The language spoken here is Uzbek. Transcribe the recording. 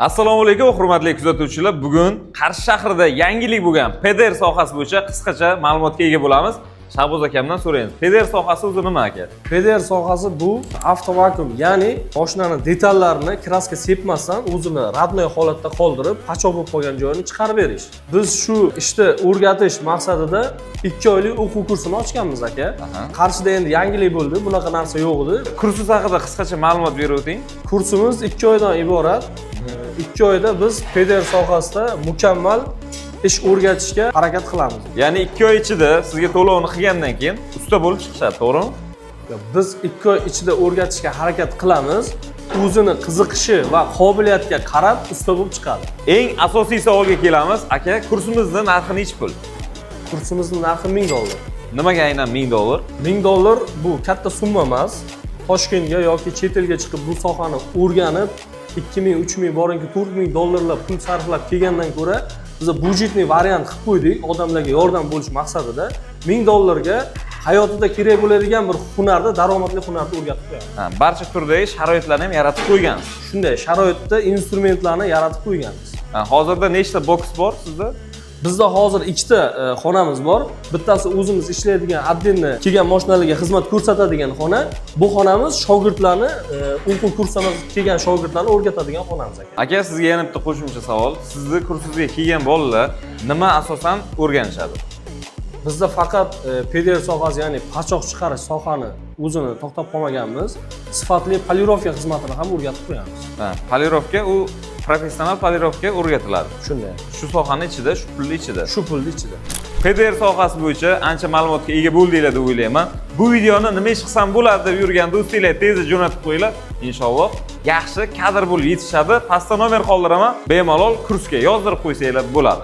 Assalomu alaykum, hurmatli kuzatuvchilar. Bugun Qarshi shahrida yangilik bo'lgan ПДР sohasi bo'yicha qisqacha ma'lumotga ega bo'lamiz. Shahboz akamdan so'raymiz. ПДР sohasi o'zi nima, aka? ПДР sohasi bu автовакуум, ya'ni mashinani detallarini краска sepmasdan, o'zini родной holatda qoldirib, pachoq bo'lib qolgan joyini chiqarib berish. Biz shu ishni o'rgatish maqsadida 2 oylik o'quv kursini ochganmiz, aka. Qarshida endi yangilik bo'ldi, bunaqa narsa yo'q edi. Kursingiz haqida qisqacha ma'lumot berib o'ting. Kursimiz 2 oydan iborat. 2 oyda biz ПДР sohasida mukammal ish o'rgatishga harakat qilamiz. Ya'ni 2 oy ichida sizga to'lovni qilgandan keyin usta bo'lib chiqishadi, to'g'rimi? Biz 2 oy ichida o'rgatishga harakat qilamiz. O'zini qiziqishi va qobiliyatiga qarab usta bo'lib chiqadi. Eng asosiy savolga kelamiz. Aka, kursimizni narxi nechi pul? Kursimizni narxi 1000 dollar. Nimaga aynan 1000 dollar? 1000 dollar bu katta summa emas. Toshkentga yoki chet elga chiqib, bu sohani o'rganib, 2000, 3000, boringki 4000 dollarlab pul sarflab kelgandan ko'ra, biz бюджетный variant qilib qo'ydik odamlarga yordam bo'lish maqsadida. 1000 dollarga hayotida kerak bo'ladigan bir hunarni, daromadli hunarni o'rgatib qo'yamiz. Ha, barcha turdagi sharoitlarni ham yaratib qo'ygansiz. Shunday sharoitda instrumentlarni yaratib qo'yganmiz. Ha, hozirda nechta boks bor sizda? Bizda hozir ikkita xonamiz bor. Bittasi o'zimiz ishlaydigan, отдельно kelgan mashinalarga xizmat ko'rsatadigan xona. Bu xonamiz shogirdlarni, o'quv kursimiz kelgan shogirdlarni o'rgatadigan xonamiz, aka. Aka, sizga yana bitta qo'shimcha savol. Sizni kursingizga kelgan bolalar nima asosan o'rganishadi? Bizda faqat ПДР sohasi, ya'ni pachoq chiqarish sohani o'zini to'xtab qolmaganmiz. Sifatli полировка xizmatini ham o'rgatib qo'yamiz. Ha, полировка, u professional полировка o'rgatiladi. Shunday. Shu sohani ichida, shu pulni ichida. Shu pulni ichida. ПДР sohasi bo'yicha ancha ma'lumotga ega bo'ldinglar deb o'ylayman. Bu videoni nima ish qilsam bo'ladi deb yurgan do'stinglar tezda jo'natib qo'yinglar. Inshaalloh yaxshi kadr bo'lib yetishadi. Pastda nomer qoldiraman. Bemalol kursga yozdirib qo'ysanglar bo'ladi.